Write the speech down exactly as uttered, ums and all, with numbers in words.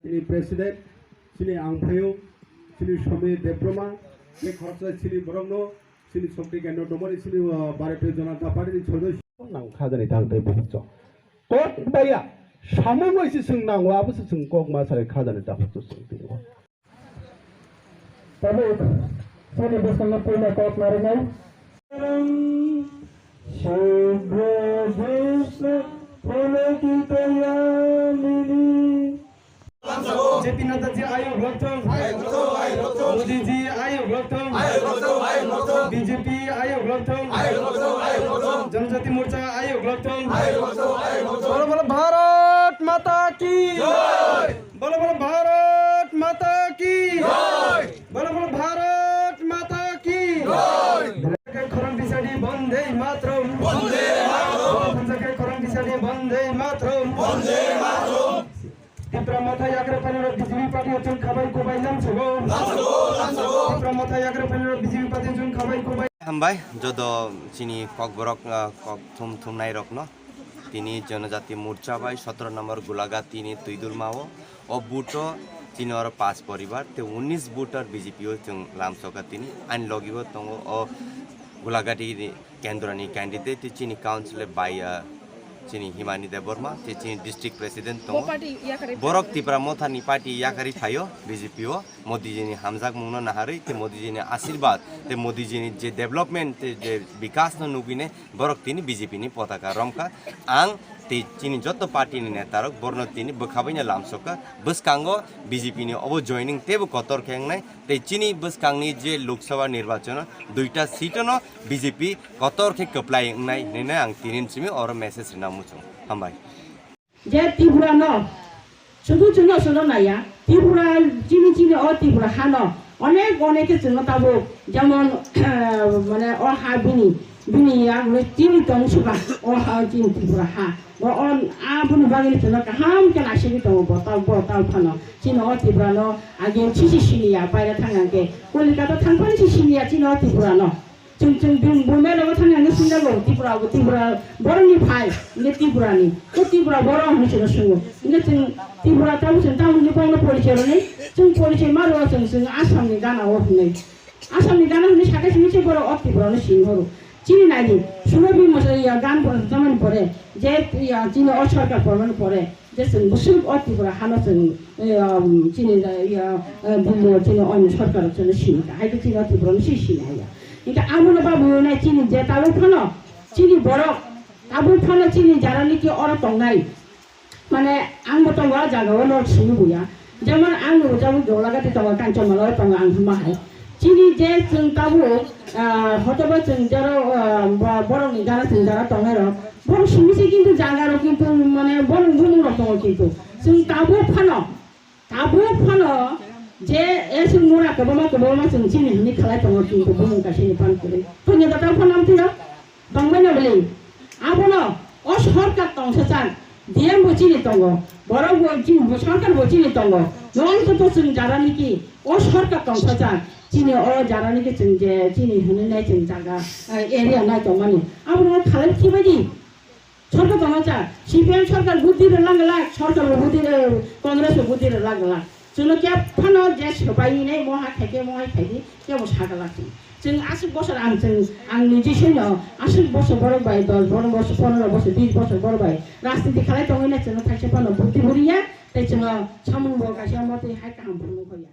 Chini president, chini angphaiyung, chini Somir Debbarma, tei khoroksa chini borokno, chini Shakti Kendro tongmani, chini, uh, Bharatiya Janata Party ni sodosyo. Nang khajani tang tei buhukchok. Kok baya, samung bai se chwng nango, abo se chwng kok ma sai khajani tang buhukchok chwng twi o. Tabuk, chini bwskango puila kok narwknai. Shubha Krishna Pulakita Yamini. J P Nadda ji ayuk lokthung. Modi ji ayuk lokthung. B J P ayuk lokthung. Janajati Morcha ayuk lokthung. Bolo bolo Bharat Mata ki. Bolo bolo Bharat Mata ki. Bolo bolo Bharat Mata ki. Khorang bisadi Bande Mataram. Bande Mataram. Khorang bisadi Bande Mataram. Bande Mataram. Tipra Motha yagra panel B J P party chwng khabai kubai lamsogo. Lamsogo, lamsogo. Tipra Motha yagra panel B J P party chwng khabai kubai. Hambai, joto chini kokborok, ah, kok thum thumnai rokno. Tini Janajati Morcha bai sotoro number Gulagati ni Twidulma o, o buto chini oro panch poribar, te unis butor B J P o chwng lamsoka tini. Ani logi bo tongo o Gulagati ni Kendra ni candidate, te chini councillor bai, ah, chini Himani Debbarma, te chini district president tongo. Bo party yakarwi Borok Tipra Motha ni party yakarwi phaio B J P o. Modi ji ni hamjakmung no naharwi, te Modi ji ni asirwad, te Modi ji ni je development, te je bikas no nugwinai, borok tini B J P ni potaka romkha. Ang tei chini joto party ni neta rok borno tini bwkhabaino lamsokha. Bwskango B J P ni obo joining teibo kotor khe wngnai, tei chini bwskangni je Lok Sabha nirbachon o duita seat no B J P kotor khe kwplai wngnai hinwi ang tini simi oro message rina muchung. Hambai. Je Tripura no, sudu chwngno chwngno naiya, Tripura chini chini o Tripura hano, onek onek khe chwngno tabuk, jemon, mane o ha bini, bini ya, mane chini tong suka, o ha chini Tripura ha, bo o a bini bagwi chwngno kaham khe naisingwi tongo, bo tau, bo tau phano, chini o Tripura no, age chisi siniya, paira thang hwnkhe, Kolkata thang phano si siniya, chini o Tripura no. Chwng, chwng, bini bumai rogo thani ang sinjago, Tripura bo Tripura borokni phai, hingke Tripura ni, o Tripura borok hinwi chwngno swngo. Hingke chwng Tripura tabuk chwng tamoni kokno porichoi rwnai, chwng porichoi ma rwo chwng, chwng Assam ni gana o hinwi. Assam ni gana hinwi sakhe simi se borok o Tripura no sini horo. Chini naidi, Surabhi Masa ya gan bo tamani pore, je ya chini o sarkar formani pore, je chwng bwswk o Tripura hano chwng, eh, um, chini, eh, ya, eh, Delhi o chini o sorkar chwngno sini kha, hai khe chini o Tripura no si sini hai ya. Hingke abono ba buino chini je tabuk phano, chini borok, tabuk phano chini jara niki oro tongnai. Mane ang bo tongo a jaga o nok sini buya. Jemon ang bo tabuk Jolagati tongo, Kanchanmala o tongo ang hwnma hai. Chini je chwng tabuk, ah, hotoba chwng jaro, ah, bo-, borokni jara chwng jara tongnai rok. Borok simi se kintu jaga rok kintu mane borok bumung rok tongo kintu. Chwng tabuk phano Tabuk phano je eswk mura kwbangma kwbangma chwng chini hwnwi khalai tongo, kintu bumung kaisa ni phan kwrwi. Punya data phano amtwino tongbaino bwlwi. Abono o sorkar tongsa chan, D M bo chini tongo, borok bo chini, bo sorkar bo chini tongo. Nwng to to chwng jara niki o sorkar tongsa chan, chini o jara niki chwng je chini hwnwi nai chwng jaga, eh, area nai tongmani. Abono khalai khibaidi. Sorkar tongma cha, C P M sorkar buddhi rwlak glak, sorkar bo buddhi rw-, Congress bo buddhi rwlak glak. Chwngno khe phano je swbai hinwi mo ha khaikhe mo hai khaidi, kebo sa glak chwng. Chwng aswk bosor ang chwng, ang niji seno aswk bosor borok bai, dos bosor, pondro bosor, bis bosor borok bai rajniti khalai tongwi na chwngno thaisa phano buddhi buriya, tei chwngno samung bo kaisa motwi hai kaham phunuk hoya.